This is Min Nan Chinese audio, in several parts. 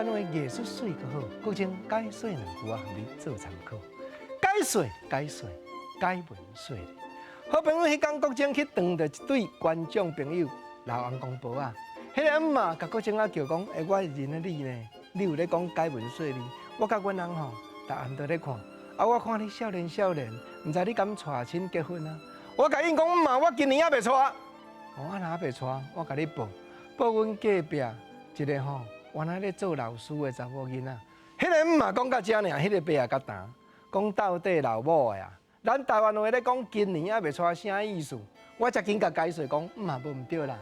灣話藝術媠閣好，國情解說兩句啊，予你做參考。解說解說解文說理。好朋友，彼工國情去撞著一對觀眾朋友，老翁公婆啊，彼个姆媽共國情啊叫講，欸，我認得你呢，你有咧講解文說理，我佮阮翁吼，逐暗都咧看，啊，我看你少年少年，毋知你敢娶親結婚啊？我共𪜶講，姆媽，我今年猶未娶。我若猶未娶，我共你報，報阮隔壁一个吼，原來咧做老師的查某囡仔。彼个姆媽講到遮爾，彼个伯也較澹，講到底老某的啊。咱台灣話咧講今年猶未娶啥意思？我才緊共解釋講，毋嘛無毋對啦，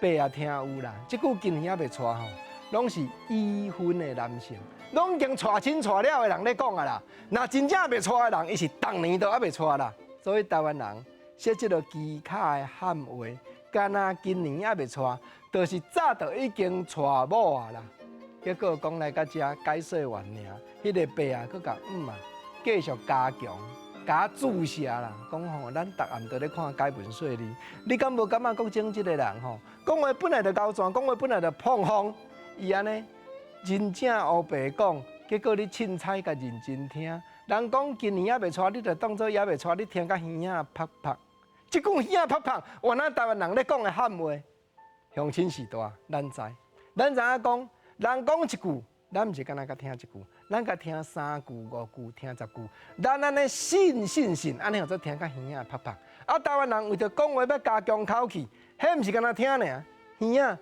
伯也聽有啦。這句今年猶未娶吼，攏是已婚的男性，攏已經娶親娶了的人咧講啊啦。若真正未娶的人，伊是逐年都猶未娶啦。所以台灣人說這个機巧的漢話，敢若今年猶未娶，就是早就已經娶某啊啦。結果講來到遮解說完爾，彼个伯啊，閣共姆啊繼續加強。共注射啦，講吼，咱逐暗都咧看解文說理，你敢無感覺國情這个人吼，講話本來就𠢕旋，講話本來就膨風，伊按呢真正烏白講，結果你凊彩共認真聽，人講今年猶未娶，你就當做猶未娶，你聽甲耳仔拍拍。這句耳仔拍拍，原來台灣人咧講的漢話，鄉親序大，咱知，咱知影講，人講一句，咱毋是干焦共聽一句，咱共聽三句、五句、聽十句，咱按呢信信信，按呢叫做聽甲耳仔拍拍。啊，台灣人為著講話欲加強口氣，彼毋是干焦聽爾，耳仔耳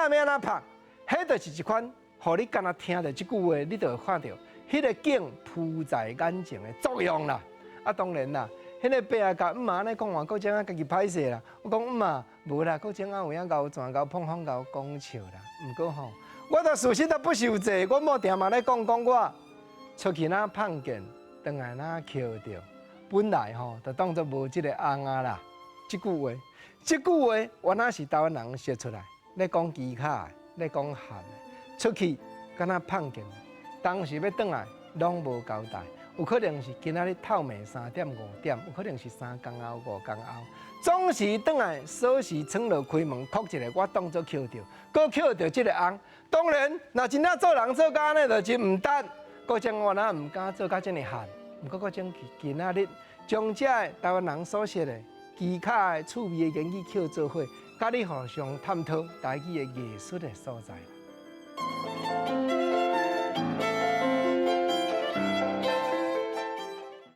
仔欲按怎拍？彼就是一款，予你干焦聽著這句話，你就會看著彼个景浮在眼前的作用啦。啊，當然啦，彼个伯仔共姆媽按呢講完，國情啊家己歹勢啦。我講姆媽，無啦，國情啊有影𠢕旋、𠢕膨風、𠢕講笑啦。毋過吼，我著事實都不受制，阮某定嘛咧講講我出去若碰見，轉來若抾著，本來吼就當做無這个翁仔啦。這句話，這句話原來是台灣人說出來，咧講機巧的，咧講諳的，出去敢若碰見，當時欲轉來攏無交代，有可能是今仔日透暝3點5點，有可能是3工後5工後，總是轉來鎖匙藏落開門，叩一下，我當做抾著，閣抾著這个翁。當然，若真正做人做甲按呢，就真毋值。國情我若毋敢做甲這麼諳，毋過國情今仔日將這个台灣人所說的機巧的趣味的言語抾做伙，佮你互相探討台語的藝術的所在。